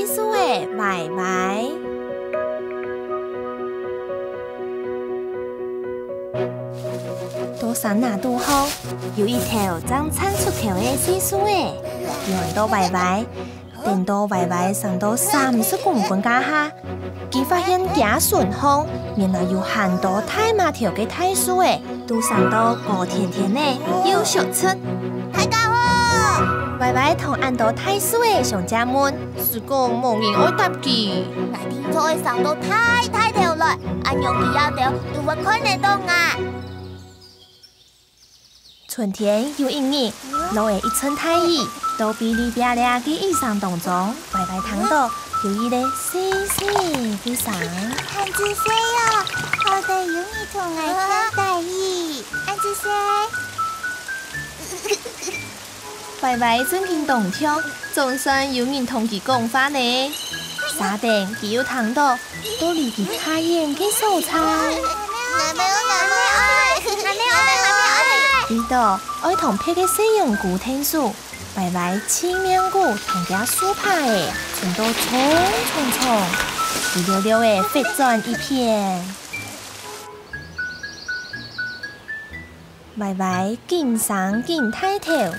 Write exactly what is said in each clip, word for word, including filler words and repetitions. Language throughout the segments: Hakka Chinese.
樹仔歪歪。到山林肚項，有一頭正伸出頭个細樹仔，安到歪歪。等到歪歪生到三十公分該下，佢發現厥脣項原來有還多大嫲頭个大樹仔，都生到高天天呢，又熟出。大家好！歪歪同恁多大樹仔相借問， 斯講無人愛搭佢。𠊎定著愛生到大大頭來，恁樣佢這兜都會看得到𠊎。春天有一日，落了一陣大雨，到坯哩啪啦个雨聲當中，歪歪聽到有一個細細个聲。恁仔細哦，好得有你同𠊎拚大雨，恁仔細。 歪歪正經當暢，總算有人同佢講話呢。續等佢又聽到，到離佢較遠个所在，有兜愛同別个細羊牯𢯭手，歪歪盡命牯同厥樹杈仔伸到長長長，一溜溜仔拂轉一片。 歪歪緊生緊大頭，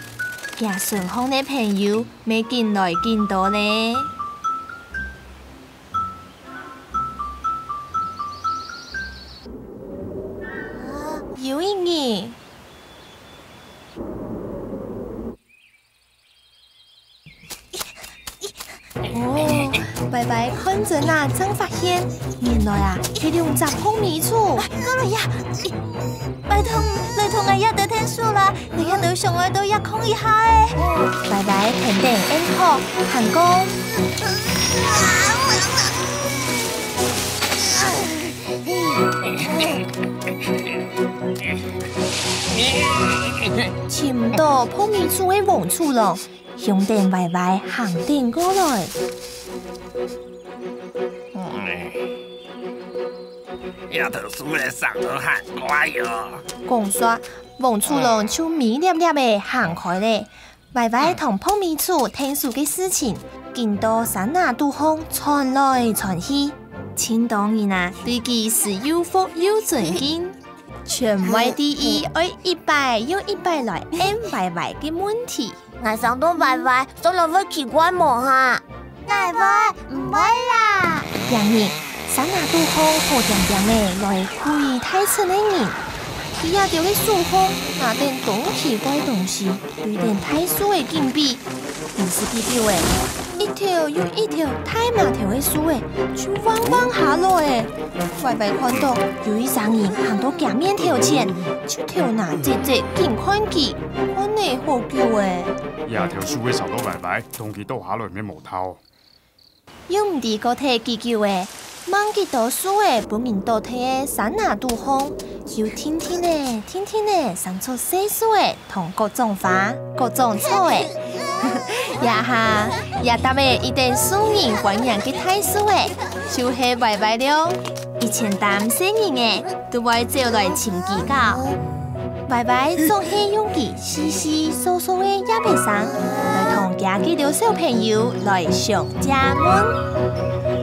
厥脣項个朋友乜緊來緊多咧。有一日， 哦，歪歪看準啊，正發現，原來啊，係兩隻膨尾鼠。過來呀！拜託，來同𠊎這兜𢯭手啦，𠊎這兜想愛到這囥一下仔。歪歪跈等𫣆殼，還講：尋毋到膨尾鼠个黃鼠狼， 向等歪歪行等過來。這頭樹仔生到還怪哦！講煞，黃鼠狼就尾攝攝仔行開咧。歪歪同膨尾鼠𢯭手个事情，緊到山林肚項傳來傳去。盡多人啊，對佢係又服又尊敬。 全會知佢愛一擺又一擺來應歪歪个問題。𠊎生到歪歪，將來會奇怪無哈？哪會，毋會啦！這日，山林肚項好恬恬仔來歸大陣个人，佢這兜个手項拿等當奇怪東西，對等大樹仔緊比。毋使幾久仔， 一頭又一頭大嫲頭个樹仔，就橫橫下來咧。歪歪看到有一儕人行到厥面頭前，就頭那直直緊看佢，看了好久仔。這頭樹仔生到歪歪，同佢倒下來乜無透。又毋知過忒幾久仔，吂幾多樹仔分人倒忒个山林肚項，又定定仔、定定仔生出細樹仔， 同各種花、各種草仔。這下，這搭仔一等受人歡迎个大樹仔，就係歪歪了。一千擔細人仔都會走來尋佢搞。歪歪總係用佢窸窸窣窣个鴨仔聲，來同厥幾兜小朋友來相借問。